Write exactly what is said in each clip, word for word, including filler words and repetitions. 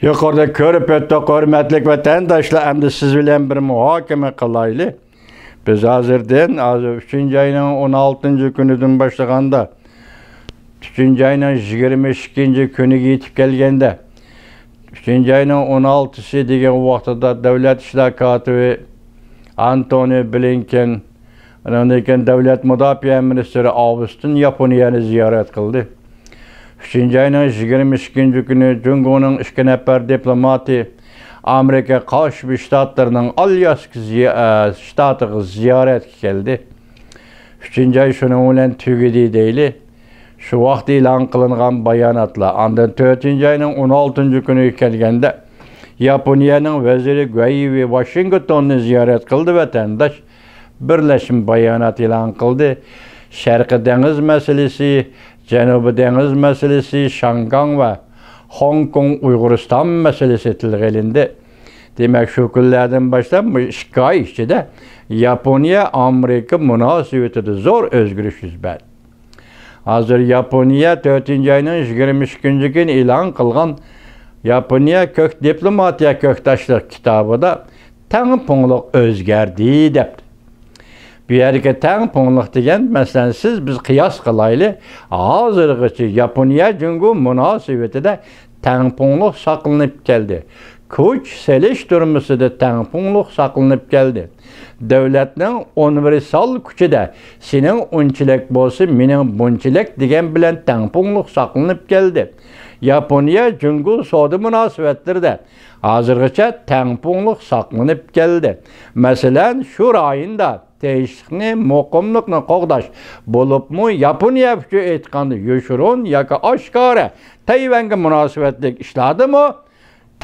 يۇقىرىدا كۆرۈپ ئۆتتۇق، ھۆرمەتلىك ۋەتەنداشلار، ئەمدى سىز بىلەن بىر مۇھاكىمە قىلايلى. بىز ھازىردىن، ھازىر ئۈچىنچى ئاينىڭ ئون ئالتىنچى كۈنىدىن باشلىغاندا، ئۈچىنچى ئاينىڭ يىگىرمە ئىككىنچى كۈنىگە يېتىپ كەلگەندە، ئۈچىنچى ئاينىڭ ئون ئالتىسى دېگەن ۋاقتىدا دۆلەت ئىشلار كاتىپى ئانتونى بلىنكېن، ئاندىن كېيىن دۆلەت مۇداپىئە مىنىستىرى ئاۋستىن ياپونىيەنى زىيارەت قىلدى. ئۈچىنچى ئاينىڭ يىگىرمە ئىككىنچى كۈنى جۇڭگونىڭ ئىككى نەپەر دىپلوماتى ئامېرىكا قوشما شتاتلىرىنىڭ ئالياسكا زىيا-، ئە، شتاتىغا زىيارەتكە كەلدى. ئۈچىنچى ئاي شۇنىڭ بىلەن تۈگىدى دەيلى. شۇ ۋاقىت ئېلان قىلىنغان باياناتلار. ئاندىن تۆتىنچى ئاينىڭ ئون ئالتىنچى كۈنىگە كەلگەندە، ياپونىيەنىڭ ۋەزىرى گۇەيۋېي ۋاشىنگتوننى زىيارەت قىلدى، ۋەتەنداش. بىرلەشمە بايانات ئېلان قىلدى. شەرقىي دېڭىز مەسىلىسى، جەنۇبىي دېڭىز مەسىلىسى، شياڭگاڭ ۋە خوڭكوڭ ئۇيغۇرىستان مەسىلىسى تىلغا ئېلىندى. دېمەك، شۇ كۈنلەردىن باشلاپ بۇ ئىككى ئاي ئىچىدە ياپونىيە ئامېرىكا مۇناسىۋىتىدە زور ئۆزگىرىش يۈز بەردى. ھازىر ياپونىيە تۆتىنچى ئاينىڭ يىگىرمە ئىككىنچى كۈنى ئېلان قىلغان ياپونىيە كۆك دىپلوماتىيە كۆكتاشلىق كىتابىدا تەڭپۇڭلۇق ئۆزگەردى دەپتۇ. بۇ يەردىكى تەڭپۇڭلۇق دېگەن، مەسىلەن، سىز بىز قىياس قىلايلى، ھازىرغىچە ياپونىيە جۇڭگو مۇناسىۋىتىدە تەڭپۇڭلۇق ساقلىنىپ كەلدى. كۈچ سېلىشتۇرمىسىدا تەڭپۇڭلۇق ساقلىنىپ كەلدى. دۆلەتنىڭ ئۇنىۋېرسال كۈچىدە سېنىڭ ئۇنچىلىك بولسا، مېنىڭ بۇنچىلىك دېگەن بىلەن تەڭپۇڭلۇق ساقلىنىپ كەلدى. ياپونىيە جۇڭگو سودا مۇناسىۋەتلىرىدە ھازىرغىچە تەڭپۇڭلۇق ساقلىنىپ كەلدى. مەسىلەن، شۇ رايوندا تىنچلىقنى، مۇقىملىقنى قوغداش، بولۇپمۇ ياپونىيە ئۈچۈن ئېيتقاندا يوشۇرۇن ياكى ئاشكارا تەيۋەنگە مۇناسىۋەتلىك ئىشلاردىمۇ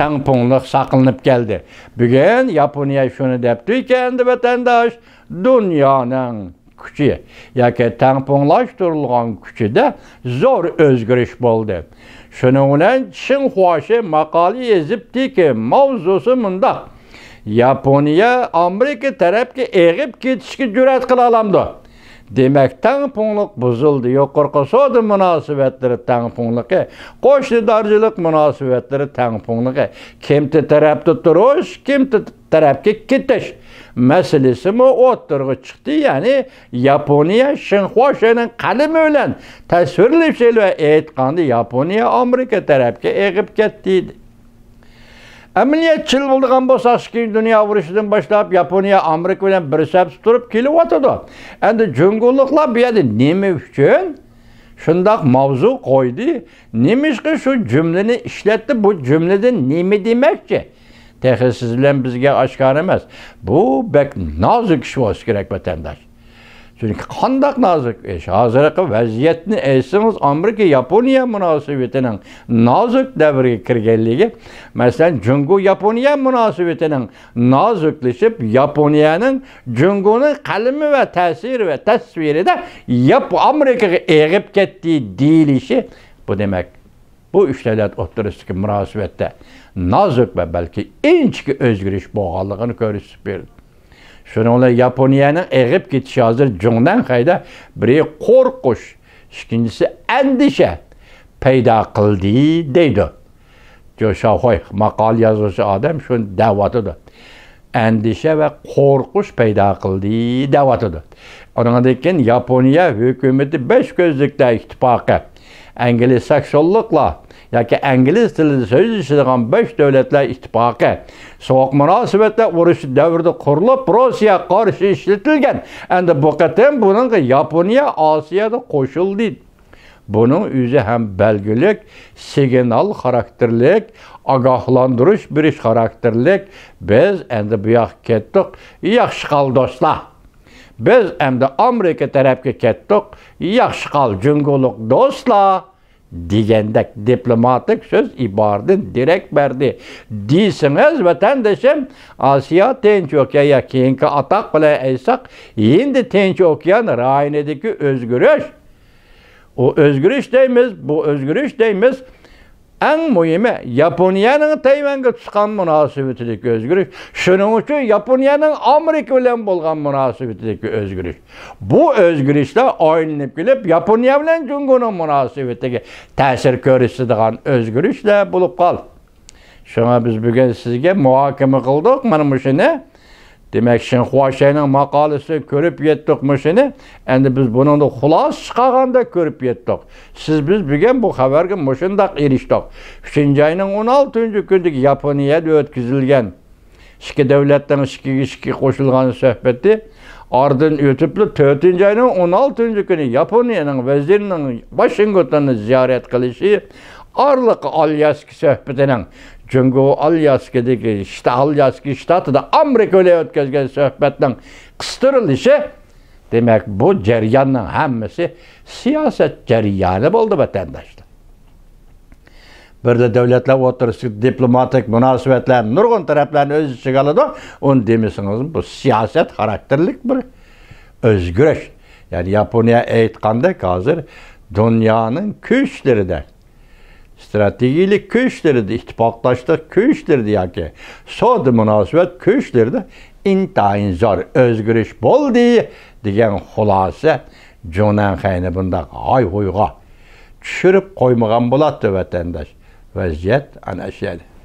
تەڭپۇڭلۇق ساقلىنىپ كەلدى. بۈگۈن ياپونىيە شۇنى دەپتۇ ئىكەن، ۋەتەنداش، دۇنيانىڭ كۈچى ياكى تەڭپۇڭلاشتۇرۇلغان كۈچىدە زور ئۆزگىرىش بولدى. شۇنىڭ بىلەن شىنخۇاشى ماقالە يېزىپتىكى، ماۋزۇسى مۇنداق: ياپونىيە ئامېرىكا تەرەپكە ئېغىپ كېتىشكە جۈرئەت قىلالامدۇ؟ دېمەك، تەڭپۇڭلۇق بۇزۇلدى. يۇقىرىقى سودا مۇناسىۋەتلىرى تەڭپۇڭلۇقى، قوشنىدارچىلىق مۇناسىۋەتلىرى تەڭپۇڭلۇقى، كىمتە تەرەپتە تۇرۇش، كىمتە تەرەپكە كېتىش مەسىلىسىمۇ ئوتتۇرىغا چىقتى. يەنى ياپونىيە شىنخۇاشىنىڭ قەلىمى بىلەن تەسۋىرلىشى بىلەن ئېيتقاندا، ياپونىيە ئامېرىكا تەرەپكە ئېغىپ كەتتى. ئەمەلىيەتچىل بولىدىغان بولساق، ئىككىنچى دۇنيا ئۇرۇشىدىن باشلاپ ياپونىيە ئامېرىكا بىلەن بىر سەپتە تۇرۇپ كېلىۋاتىدۇ. ئەمدى جۇڭگولۇقلار بۇ يەردە نېمە ئۈچۈن شۇنداق ماۋزۇ قويدى؟ نېمىشقا شۇ جۈملىنى ئىشلەتتى؟ بۇ جۈملىدىن نېمە دېمەكچى؟ تېخى سىز بىلەن بىزگە ئاشكارا ئەمەس. بۇ بەك نازۇك ئىش بولسا كېرەك، ۋەتەنداش. چۈنكى قانداق نازۇك ئىش؟ ھازىرقى ۋەزىيەتنى ئېيتسىڭىز، ئامېرىكا ياپونىيە مۇناسىۋىتىنىڭ نازۇك دەۋرگە كىرگەنلىكى، مەسىلەن، جۇڭگو ياپونىيە مۇناسىۋىتىنىڭ نازۇكلىشىپ، ياپونىيەنىڭ جۇڭگونىڭ قەلىمى ۋە تەسىرى ۋە تەسۋىرىدە ياپ-، ئامېرىكىغا ئېغىپ كەتتى دېيىلىشى، بۇ دېمەك، بۇ ئۈچ دۆلەت ئوتتۇرىسىدىكى مۇناسىۋەتتە نازۇك ۋە بەلكى ئىنچىكە ئۆزگىرىش بولغانلىقىنى كۆرسىتىپ بېرىدۇ. شۇنىڭ بىلەن ياپونىيەنىڭ ئېغىپ كېتىشى ھازىر جۇڭدەڭخەيدە بىرى قورقۇش، ئىككىنچىسى ئەندىشە پەيدا قىلدى دەيدۇ. جو شاۋخۇي، ماقالە يازغۇچى ئادەم شۇنى دەۋاتىدۇ. ئەندىشە ۋە قورقۇش پەيدا قىلدى دەۋاتىدۇ. ئۇنىڭدىن كېيىن ياپونىيە ھۆكۈمىتى بەش كۆزلۈكلەر ئىتتىپاقى، ئەنگلىساكسونلۇقلار ياكى ئەنگلىز تىلىدا سۆزلىشىدىغان بەش دۆلەتلەر ئىتتىپاقى، سوغۇق مۇناسىۋەتلەر ئۇرۇشى دەۋرىدە قۇرۇلۇپ، روسىيەگە قارشى ئىشلىتىلگەن. ئەمدى بۇ قېتىم بۇنىڭغا ياپونىيە ئاسىيادا قوشۇلدى. بۇنىڭ ئۆزى ھەم بەلگىلىك، سىگنال خاراكتېرلىك، ئاگاھلاندۇرۇش بېرىش خاراكتېرلىك. بىز ئەمدى بۇ ياققا كەتتۇق، ياخشى قال دوستلار. بىز ئەمدى ئامېرىكا تەرەپكە كەتتۇق، ياخشى قال جۇڭگولۇق دوستلار، دېگەندەك دىپلوماتىك سۆز ئىبارىدىن دېرەك بەردى دېسىڭىز، ۋەتەندىشىم، ئاسىيا تىنچ ئوكيان يا كېيىنكى ئاتاق بىلەن ئېيتساق، ھىندى تىنچ ئوكيان رايونىدىكى ئۆزگىرىش، ئۇ ئۆزگىرىش دەيمىز، بۇ ئۆزگىرىش دەيمىز. ئەڭ مۇھىمى، ياپونىيەنىڭ تەيۋەنگە تۇتقان مۇناسىۋىتىدىكى ئۆزگىرىش. شۇنىڭ ئۈچۈن ياپونىيەنىڭ ئامېرىكا بىلەن بولغان مۇناسىۋىتىدىكى ئۆزگىرىش. بۇ ئۆزگىرىشلەر ئايلىنىپ كېلىپ، ياپونىيە بىلەن جۇڭگونىڭ مۇناسىۋىتىگە تەسىر كۆرسىتىدىغان ئۆزگىرىشلەر بولۇپ قالدى. شۇڭا بىز بۈگۈن سىزگە مۇھاكىمە قىلدۇق مانا مۇشۇنى. دېمەك، شىنخۇا شەينىڭ ماقالىسىنى كۆرۈپ يەتتۇق مۇشۇنى. ئەمدى بىز بۇنىڭدا خۇلاسە چىقارغاندا كۆرۈپ يەتتۇق. سىز بىز بۈگۈن بۇ خەۋەرگە مۇشۇنداق ئېرىشتۇق. ئۈچىنچى ئاينىڭ ئون ئالتىنچى كۈنىدىكى ياپونىيەدە ئۆتكۈزۈلگەن ئىككى دۆلەتنىڭ ئىككىگە ئىككى قوشۇلغان سۆھبىتى ئارىدىن ئۆتۈپلا، تۆتىنچى ئاينىڭ ئون ئالتىنچى كۈنى ياپونىيەنىڭ ۋەزىرىنىڭ ۋاشىنگتوننى زىيارەت قىلىشى، ئارىلىق ئالياسكا سۆھبىتىنىڭ، جۇڭگو ئالياسكىدىكى شتا-، ئالياسكا شتاتىدا ئامېرىكا بىلەن ئۆتكۈزگەن سۆھبەتنىڭ قىستۇرۇلۇشى، دېمەك، بۇ جەرياننىڭ ھەممىسى سىياسەت جەريانى بولدى، ۋەتەنداشلار. بىردە دۆلەتلەر ئوتتۇرىسىدىكى دىپلوماتىك مۇناسىۋەتلەر نۇرغۇن تەرەپلەرنى ئۆز ئىچىگە ئالىدۇ. ئۇنى دېمىسىڭىزمۇ، بۇ سىياسەت خاراكتېرلىك بىر ئۆزگىرىش. يەنى ياپونىيە ئېيتقاندەك، ھازىر دۇنيانىڭ كۈچلىرىدە، ئىستراتېگىيىلىك كۈچلىرىدە، ئىتتىپاقداشلىق كۈچلىرىدە ياكى سودا مۇناسىۋەت كۈچلىرىدە ئىنتايىن زور ئۆزگىرىش بولدى دېگەن خۇلاسە جۇڭنەنخەينى بۇنداق ھايھۇيغا چۈشۈرۈپ قويمىغان بولاتتى، ۋەتەنداش. ۋەزىيەت ئەنە شۇ يەردە.